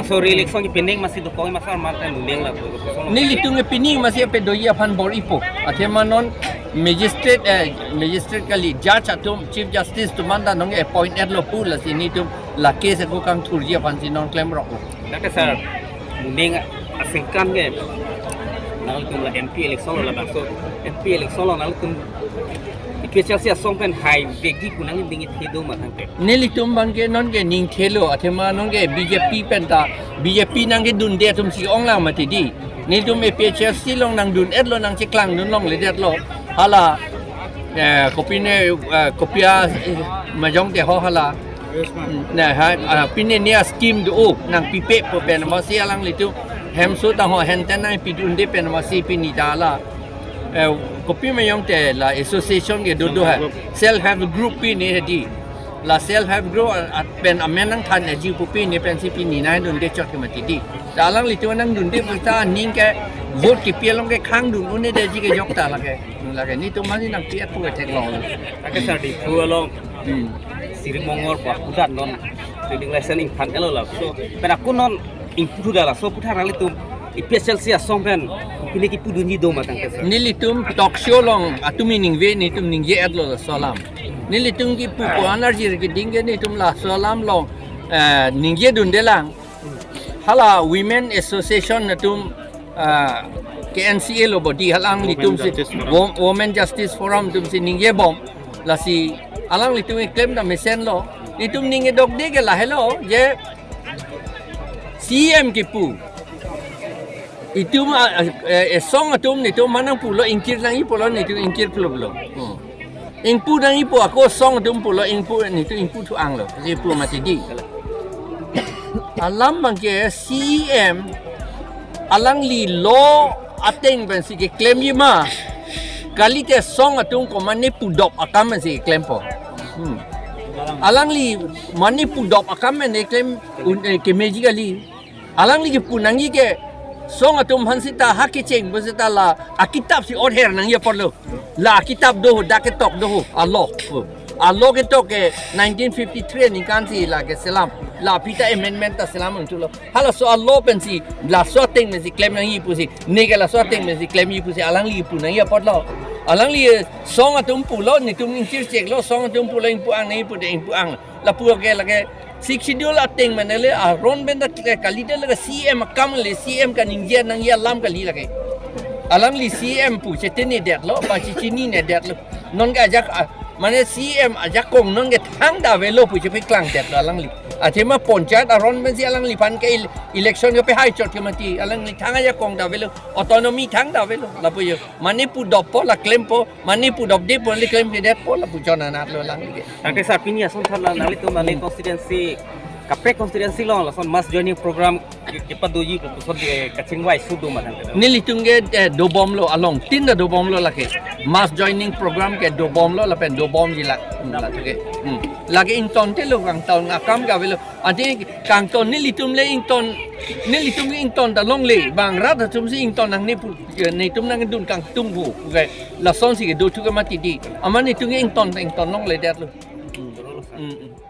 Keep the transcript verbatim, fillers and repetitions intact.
So re-election ke pining masi dokok ma sir, mate mundeng la dokok. Nelitum ke pining masi ape doji aphan bor-ipo. Athema non magistrate, eh, magistrate kali, judge atum, Chief Justice atum anta non appointed lo pu lasi nelitum la case ako kangthurji aphansi non klemrok lo. Dak ke sir, mundeng asengkan ke nangtum la M P election lo labangso. M P election lo nangtum A P H L C asong pen hai vekji pu nangning ithedun ma tangte. Nelitum abang ke non ke ningthelo, athema non ke B J P pen ta, B J P nangkedunde atumsi ong lang mati di. Nelitum A P H L C along nangdun-etlo, nangcheklangdun longledetlo. Hala, eh, kopine, eh, kopia, eh, majong te ho hala. Yes, ma'am. Na ha, ah, pine ne a-scheme do, oh, nangpipe pu pen masi alanglitum hemso ta ho henten nangpidunde pen masi pini ta la. Eh, kopi ma jongte la association ke dodo hai. Self help group. Self help group pine hedi. La self help group a, a pen amen nangthan eji pu pine pensi pini nangdunde chot ke mati di. Ta alanglitum nangdunde pu ta ning ke vote kepi along ke khangdun un-edetji ke jok ta lake. Lake nelitum mani nangpi-et pu theklong. Dak ke sir Diphu along. Hmm. Siri Mongor pu kudat non trading license ingthan-etlo la. So, pen ako non ingpu thuda la. So, puthot nanglitum A P H L C asong pen pine kipudunji do ma tangte sir. Nelitum talk show along atum ningve nelitum ningje-etlo laso alam. Nelitum kipu pu energy keding ke nelitum laso alam along, eh, ningjedunde lang. Hala Women Association atum, ah, K N C A lo body, hala alanglitum si Women Justice Forum. Wo-, Women Justice Forum atumsi ningjebom. Lasi alanglitum keklem ta mesenlo. Nelitum ningjedokde ke lahelo je C E M kipu. Itum, ah, eh, eh, song atum nelitum manang pulo ingkir nangji pulo nelitum ingkir pulo pulo. Hmm. Ingpu nangji pu ako song atum pulo ingpu nelitum ingpu thu-anglo. Ingpu mati di. Alam abang ke C E M alangli law ateng pensi keklemji ma. Kalite song atum ko mane pudop akam pensi keklempo. Hmm. Alangli mane pudop akam pen keklem un-, eh, kemeji kali. Alangli kipu nangji ke song atum aphan seta ha kecheng pu seta la akitap si orher nangji apotlo. La akitap do ho, dak ketok do ho, a-law. A-law ketok ke nineteen fifty-three aningkan si la keselam. La pita amendment ta selam unthulo. Halaso a-law pensi laso ateng pensi klem nangji pusi. Ne ke laso ateng pensi klemji pusi alangli kipu nangji apotlo. Alangli, eh, song atum pulo, nelitum ingkir cheklo, song atum pulo ingpu-ang nangji pute ingpu-ang. Lapu ke lake Sixth Schedule ateng mane le aron pen ta ke kalite lake C E M akam le C E M kaningje nangji alam kali lake. Alangli C E M pu chetengnedetlo, ba chechinedetlo. Non ke ajak, ah, mane C E M ajakong non ke thangta avelo pu chepaklangdetlo alangli. Athema panchayat aron pensi alangliphan ke el-, election kepahai chot ke mati, alangli thang ajakong ta avelo, autonomy thangta avelo. Lapu jo, mane pudoppo la klempo, mane pudopdepo le klemkledetpo lapu chonanatlo alangli ke. Tangte sir pini ason than la nanglitum nangli Hmm. constituency, kaprek constituency along lason mass joining program ke, kepadoji pu puson ke kachingvai sudo ma tangte. Nelitum ke, eh, dobomlo along, tin ta dobomlo lake. Mass joining program ke dobomlo lapen dobomji la. Hmm, lake. Hmm. Lake ingtontelo kangton akam ke avelo. Adi kangton nelitum le ington, nelitum ke ington ta longle, bang rat atumsi ington nangne pu, eh, nelitum nangdun kangtung pu. Okay. Lasonsi kedo thu ke mati di. Amat nelitum ke ington ta ington longledetlo. Hmm. Hmm.